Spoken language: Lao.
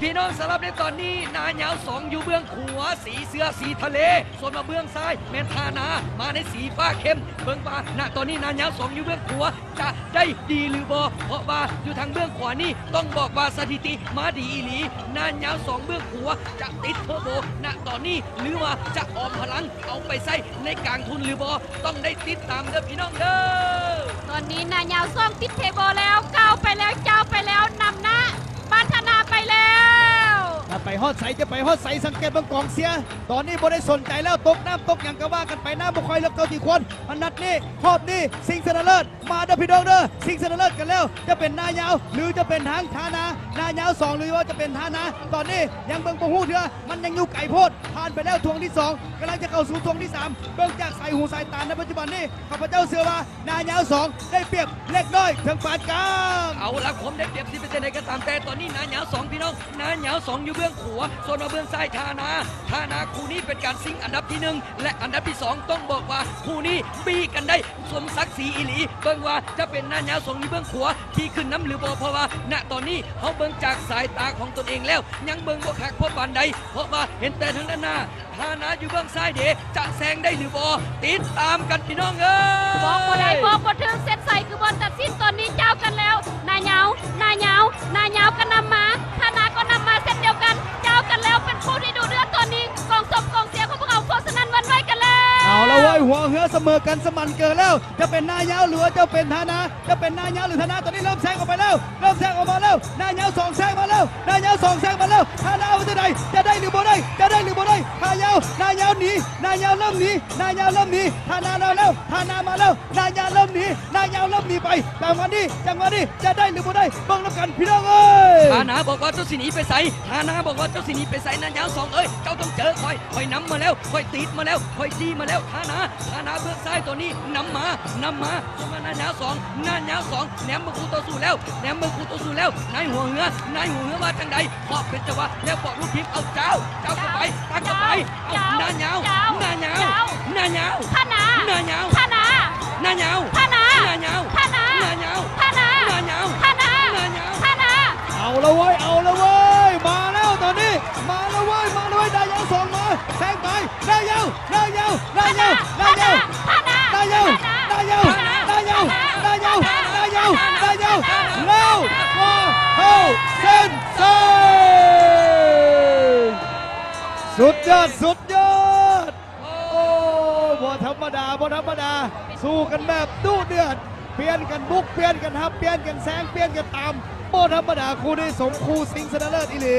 ພີ່ນ້ອງ ສຳລັບໃນຕອນນີ້ ນາຍາວສອງຢູ່ເບື້ອງຂວາ ສີເສືອສີທະເລ ສ່ວນວ່າເບື້ອງຊ້າຍແມ່ນທ່ານາ ມາໃນສີຟ້າເຂັ້ມ. ເບິ່ງວ່າ ນະຕອນນີ້ ນາຍາວສອງຢູ່ເບື້ອງຂວາ ຈະໄດ້ດີຫຼືບໍ່ ເພາະວ່າຢູ່ທາງເບື້ອງຂວານີ້ ຕ້ອງບອກວ່າສະຖິຕິມາດີອີ່ຫຼີ. ນາຍາວສອງເບື້ອງຂວາຈະຕິດເທີໂບນະຕອນນີ້ ຫຼືວ່າຈະອອມພະລັງເອົາໄປໃຊ້ໃນກາງທຶນຫຼືບໍ່ ຕ້ອງໄດ້ຕິດຕາມເດີພີ່ນ້ອງເດີ. ຕອນນີ້ນາຍາວສອງຕິດເທໂບແລ້ວ ກ້າວໄປແລ້ວ ກ້າວໄປແລ້ວ ນຳໜ້າບ້ານທ່ານາໄປແລ້ວ. ຈະໄປຮອດໃສ ຈະໄປຮອດໃສ ສັງເກດເບິ່ງກອງເຊຍ ຕອນນີ້ບໍ່ໄດ້ສົນໃຈແລ້ວ ຕົກນ້ຳຕົກຫຍັງກໍວ່າກັນໄປ ນ້ຳບໍ່ຄ່ອຍເລິກເທົ່າທີ່ຄວນ. ອັນນັດນີ້ ຮອບນີ້ ຊິງຊະນະເລີດ ມາເດີພີ່ນ້ອງເດີ ຊິງຊະນະເລີດກັນແລ້ວ ຈະເປັນນາຍາວ ຫຼືຈະເປັນທາງທ່ານາ ນາຍາວສອງ ຫຼືວ່າຈະເປັນທ່ານາ ຕອນນີ້ຍັງເບິ່ງບໍ່ຮູ້ເທື່ອ ມັນຍັງຢູ່ໄກໂພດ. ຜ່ານໄປແລ້ວຖ້ວງທີສອງ ກຳລັງຈະເຂົ້າສູ່ຖ້ວງທີສາມ ເບິ່ງຈາກສາຍຫູສາຍຕາໃນປັດຈຸບັນນີ້ ຂ້າພະເຈົ້າເຊື່ອວ່າ ນາຍາວສອງໄດ້ປຽບເລັກນ້ອຍເຖິງປານກາງ. ເອົາລະ ຄວາມໄດ້ປຽບຊິເປັນຈັ່ງໃດກໍຕາມແຕ່ ຕອນນີ້ນາຍາວສອງ ພີ່ນ້ອງ ນາຍາວສອງຢູ່ເບື້ອງຂວາ ສ່ວນວ່າເບື້ອງຊ້າຍທ່ານາ ທ່ານາ ຄູ່ນີ້ເປັນການຊິງອັນດັບທີໜຶ່ງ ແລະ ອັນດັບທີສອງ ຕ້ອງບອກວ່າຄູ່ນີ້ບີກັນໄດ້ສົມສັກສີອີ່ຫຼີ. ເບິ່ງວ່າຈະເປັນນາຍາວສອງຢູ່ເບື້ອງຂວາທີ່ຂຶ້ນນຳຫຼືບໍ່ ເພາະວ່ານະຕອນນີ້ເຮົາເບິ່ງຈາກສາຍຕາຂອງຕົນເອງແລ້ວ ຍັງເບິ່ງບໍ່ຄັກພໍປານໃດ ເພາະວ່າເຫັນແຕ່ທາງດ້ານໜ້າ. ທ່ານາຢູ່ເບື້ອງຊ້າຍເດ ຈະແຊງໄດ້ຫຼືບໍ່ ຕິດຕາມກັນພີ່ນ້ອງເອີຍ. ບອກບໍ່ໄດ້ ບອກບໍ່ເຖິງ ເສັ້ນໄຊຄືບ່ອນຕັດສິນ ຕອນນີ້ຈ້າວກັນແລ້ວ ນາຍາວ ນາຍາວ ນາຍາວກໍນຳມາ ທ່ານາກໍນຳມາເຊັ່ນດຽວກັນ ຈ້າວກັນແລ້ວ ເປັນຄູ່ທີ່ດຸເດືອດ ຕອນນີ້ກອງຊົມກອງເຊຍຂອງພວກເຮົາ ພວກສະນັ້ນຫວັ່ນໄຫວກັນແລ້ວ. ເອົາລະເວີຍ ຫົວເຮືອສະເໝີກັນສະໝັນເກີແລ້ວ ຈະເປັນນາຍາວ ຫຼືວ່າຈະເປັນທ່ານາ ຈະເປັນນາຍາວ ຫຼືທ່ານາ ຕອນນີ້ເລີ່ມແຊງອອກໄປແລ້ວ ເລີ່ມແຊງອອກມາແລ້ວ ນາຍາວສອງແຊງມາແລ້ວ ນາຍາວສອງແຊງມາແລ້ວ ທ່ານາວ່າຈັ່ງໃດ ຈະໄດ້ຫຼືບໍ່ໄດ້ ຈະໄດ້ຫຼືບໍ່ໄດ້ ນາຍາວ ນາຍາວໜີ ນາຍາວເລີ່ມໜີ ນາຍາວເລີ່ມໜີ ທ່ານາມາແລ້ວ ທ່ານາມາແລ້ວ ນາຍາວເລີ່ມໜີ ນາຍາວເລີ່ມໜີໄປ ຈັງຫວະນີ້ ຈັງຫວະນີ້ຈະໄດ້ຫຼືບໍ່ໄດ້ ເບິ່ງນຳກັນພີ່ນ້ອງເອີຍ. ທ່ານາບອກວ່າເຈົ້າຊິໜີໄປໃສ ທ່ານາບອກວ່າເຈົ້າຊິໜີໄປໃສ ນາຍາວສອງເອີຍ ເຈົ້າຕ້ອງເຈີຂ້ອຍ ຂ້ອຍນຳມາແລ້ວ ຂ້ອຍຕິດມາແລ້ວ ຂ້ອຍຈີ້ມາແລ້ວ ທ່ານາ ທ່ານາເບື້ອງຊ້າຍຕອນນີ້ນຳມາ ນຳມາ ສ່ວນວ່ານາຍາວສອງ ນາຍາວສອງ ແນມເບິ່ງຄູ່ຕໍ່ສູ້ແລ້ວ ແນມເບິ່ງຄູ່ຕໍ່ສູ້ແລ້ວ ນາຍຫົວເຮືອ ນາຍຫົວເຮືອວ່າຈັ່ງໃດ ເຄາະເປັນຈັງຫວະ ແລ້ວເກາະລູກທີມ ເອົາ ເຈົ້າ ເຈົ້າເຂົ້າໄປ ຕັກເຂົ້າໄປ ເອົາ ເຈົ້າ ນາຍາວ ເຈົ້າ ນາຍາວ ເຈົ້າ ນາຍາວ ທ່ານາ ນາຍາວ ທ່ານາ ນາຍາວ ທ່ານາ ນາຍາວ ທ່ານາ ນາຍາວ ທ່ານາ ນາຍາວ ທ່ານາ ນາຍາວ ທ່ານາ. ເອົາລະເວີຍ ເອົາລະເວີຍ ມາແລ້ວຕອນນີ້ ມາລະເວີຍ ມາລະເວີຍ ນາຍາວສອງມາ ແຊງໄປ ນາຍາວ ນາຍາວ ນາຍາວ ທ່ານາ ນາຍາວ ທ່ານາ ນາຍາວ ນາຍາວ ນາຍາວ ນາຍາວ ນາຍາວ ນາຍາວ ແລ້ວກໍເຂົ້າເສັ້ນໄຊ. ສຸດຍອດ ສຸດຍອດ ໂອ້ ບໍ່ທຳມະດາ ບໍ່ທຳມະດາ ສູ້ກັນແບບດຸເດືອດ ປ່ຽນກັນບຸກ ປ່ຽນກັນຮັບ ປ່ຽນກັນແຊງ ປ່ຽນກັນຕາມ ບໍ່ທຳມະດາ ຄູ່ນີ້ສົມຄູ່ຊິງຊະນະເລີດອີ່ຫຼີ.